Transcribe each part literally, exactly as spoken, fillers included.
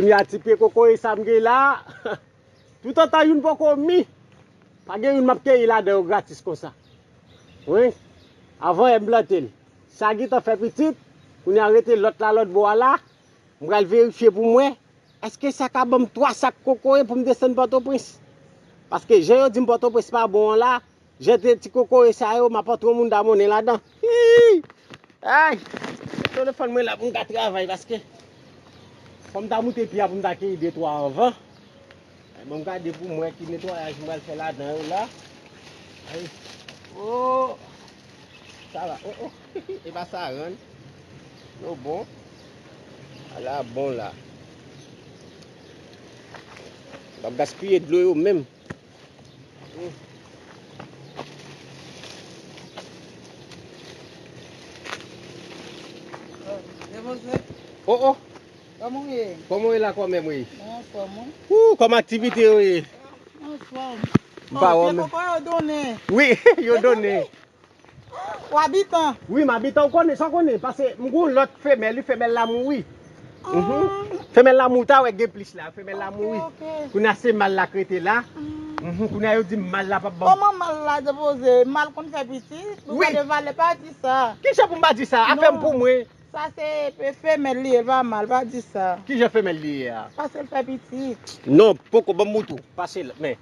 Kounye a ti pye kokoye sa m gen la, toutotan youn poko mi, pa gen youn m ap keyi ladan yo gratis konsa. Wi, avan yè m plante l. Sa gentan fè pitit, kounye a rete lòt la lòt bò a la, m pral verifye pou m wè, èske sa ka ban m twa sak kokoye pou m desann Pòtoprens? Paske jan yo di m Pòtoprens pa bon an la, jete ti kokoye sa yo, m ap antre yon moun damonnen ladan. Hi! Ay! Telefòn mwen la pou m ka travay paske fò m ta moute pye a pou m ta keyi de twa anvan. Ay, bon, m gade pou m wè ki netwayaj m pral fè ladan yo la. Ay. Oh! Sa va. Oh, oh. E pa sa rann. Yo bon. Ala bon la. M ap gaspiye dlo yo menm. Oh, oh. Kòman w ye? Kòman w ye la kòmè m ye? Mwen anfòm, wi. Ou, kòman aktivite yo ye? Anfòm. M pa wè w menm. Kokoye yo donnen. Wi, yo donnen. Ou abitan? Wi, m abitan, ou konnen, sa w konnen, paske m gon lòt femèl, wi, femèl la mouri. Mhm. Femèl la mouri, ta wè gen plis la, femèl la mouri. Ok, ok. Kounye a se mal la k rete la. Mhm, kounye a yo di m mal la p ap ban m. Kòman mal la depoze? Mal konn fè pitit? Ou gade valè, pa di sa. Kijan pou m pa di sa? Afè m pou mwen. Sa se pe-, femèl li ye, l pa mal, pa di sa. Kijan femèl li ye a? Paske l fè pitit. Non, poko, ban m moutou. Pase l, men.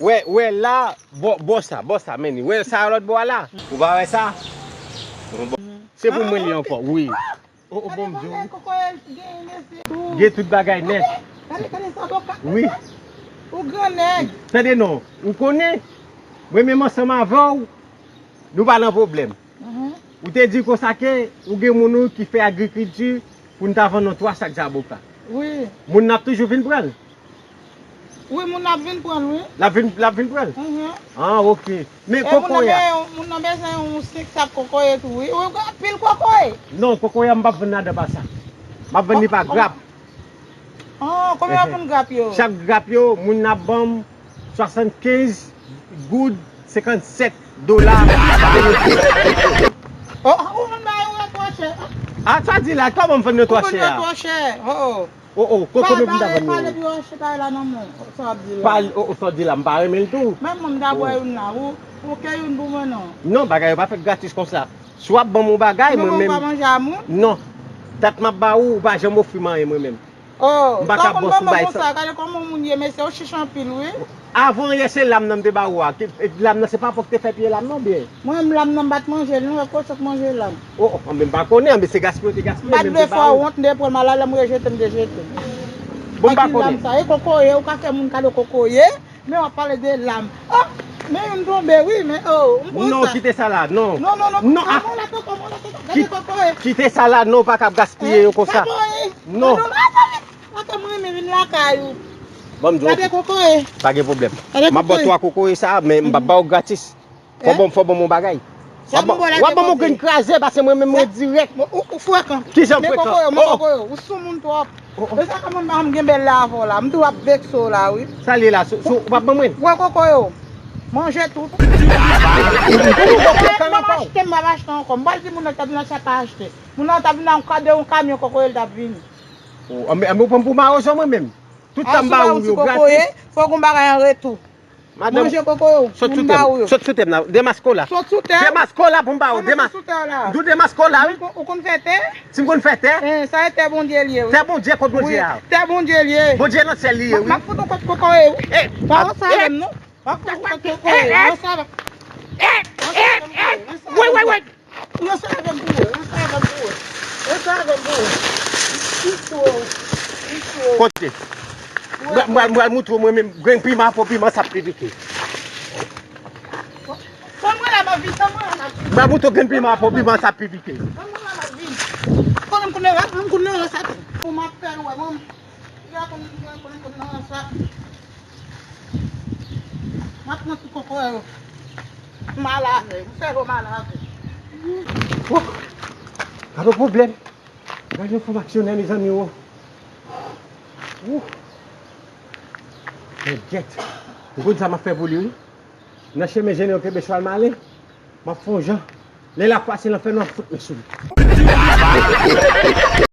Wè, wè la, bò, bò sa, bò sa, men li. Wè sa lòt bò a la. Ou pa wè sa? Se pou mwen li ankò, wi. Oh, oh, bon, Dieu. Gen tout bagay nèt. Wi. Ou grannèg. Tande non, ou konnen, mwen menm ansanm avè w, nou pa nan pwoblèm. Mhm. Ou te di konsa ke ou gen moun ou ki fè agrikilti pou n ta vann nou twa sak zaboka. Wi. Moun nan ap toujou vin pran l? Wi, moun nan ap vin pran l, wi. L ap vin, l ap vin pran l? Mhm. Ah, ok. Men kokoye a? Moun nan bezwen yon senk sak kokoye tou, wi. Wi, anpil kokoye. Non, kokoye a m p ap vann ladan pa sa. M ap vann li pa grap. Oh, konbyen w ap vann grap yo? Chak grap yo, moun nan ap ban m swasannkenz goud, senkannsèt dola. Oh, ou vann bagay yo twò chè. Ah, sa di la, kòman m vann yo twò chè a? Ou vann yo twò chè. Oh, oh. Oh, oh, ko-, konbyen pou m ta vann yo? Pale pi w achte kay la nan men w. Sa w ap di la? Pale, oh, oh, sa w di la, m pa renmen l tou. Menm mwen m ta bwè youn la. Ou, ou ke youn pou mwen non. Non, bagay yo pa fèt gratis konsa. Si w ap ban m yon bagay, mwen menm. Mwen pa manje a moun? Non. Dat m ap ba ou, ou pa janm ofri m anyen mwen menm. Oh, m pa ka bwè sou bay sa. Gade kòman moun ye, mesye, ou chich anpil, wi. Avan yè, se lam nan m te ba ou a. Ke, e, lam nan, se papa w ki te fè pye lam nan, byen? Mwen menm, lam nan, m pa t manje l, non, e kochon k manje lam. Oh, oh, men m pa konnen, men se gaspiye w te gaspiye, men m te ba ou. M pa t vle fè w wont, m te pran l malad, m rejete, m te jete. Bon, m pa konnen. Ak ki lam sa, e kokoye, ou ka fè moun kado kokoye. Men w ap pale de lam. Oh, men youn tonbe, wi, men, oh, m pran sa. Non, kite sa la, non. Non, non, non, non, kòman w la, kòman w la, gade kokoye. Kite sa la, non, w pa ka gaspiye yo konsa. Non. Non, non, non, non, non, mwen vin lakay ou. Bon, m di w, gade kokoye. Pa gen pwoblèm. M ap ba w twa kokoye sa, men m p ap ba w gratis. Fò ban m, fò ban m yon bagay. W ap ban m yon grenn kraze, paske mwen menm mwen dirèk. Ou, ou frekan. Kijan m frekan? Men kokoye, men kokoye, ou soumoun twòp. E sa ka mwen pa janm gen bèl la avè w la. M tou ap vekse w la, wi. Sa l ye la? Sou, sou, w ap ban mwen? Wè kokoye. Manje tout. M ap achte, m ap achte ankò. M pral di moun nan k t ap vin achte, pa achte. Moun nan t ap vin ak yon kado, yon kamyon kokoye l t ap vini. Anben, anben, ou pran m pou mawozo mwen menm. Tout sa m ba ou yo gratis. Fò gon bagay an retou. Madanm, manje kokoye w, sot sou tè m. Sot sou tè m nan. Demaske w la. Sot sou tè w? Demaske w la pou m ba ou. Demaske w la. Ou konn fè tè? Si m konn fè tè? Eh, sa e tè Bondye l ye, wi. Tè Bondye, kot Bondye a? Tè Bondye l ye. Bondye nan syèl li ye, wi. M ap fout ou kot kokoye, wi. Pa ranse avè m, non. M ap fout ou kot kokoye. Ranse avè m. Ranse avè m, kokoye. Ranse avè m. Ranse avè m pou wè, ranse avè m pou wè. Ranse avè m pou wè. M cho, m cho. Kote? M pral, m pral moutre w mwen menm grenn piman, po piman sa pi pike. Tann mwen la, m ap vin, tann mwen la, m ap vin. M pral moutre w grenn piman, po piman sa pi pike. Tann mwen la, m ap vin. Konnen m konnen, m konnen ranse avè m. Pou m ap fè l wè, mwen. Piga konn, konn, konn, konn nan sa. M ap pran tout kokoye yo. M al avè, m fè yo m al avè. Wouh! Gade yon pwoblèm. Gade yon fanm aksyonè, mezanmi, wo. Wouh! Men gyèt. Ou konn sa m ap fè pou li, wi. Nan chemen jennen yo kenbe chwal m ale. M ap fè yon jan. Lè l ap pase nan fè, nou ap fout men sou li.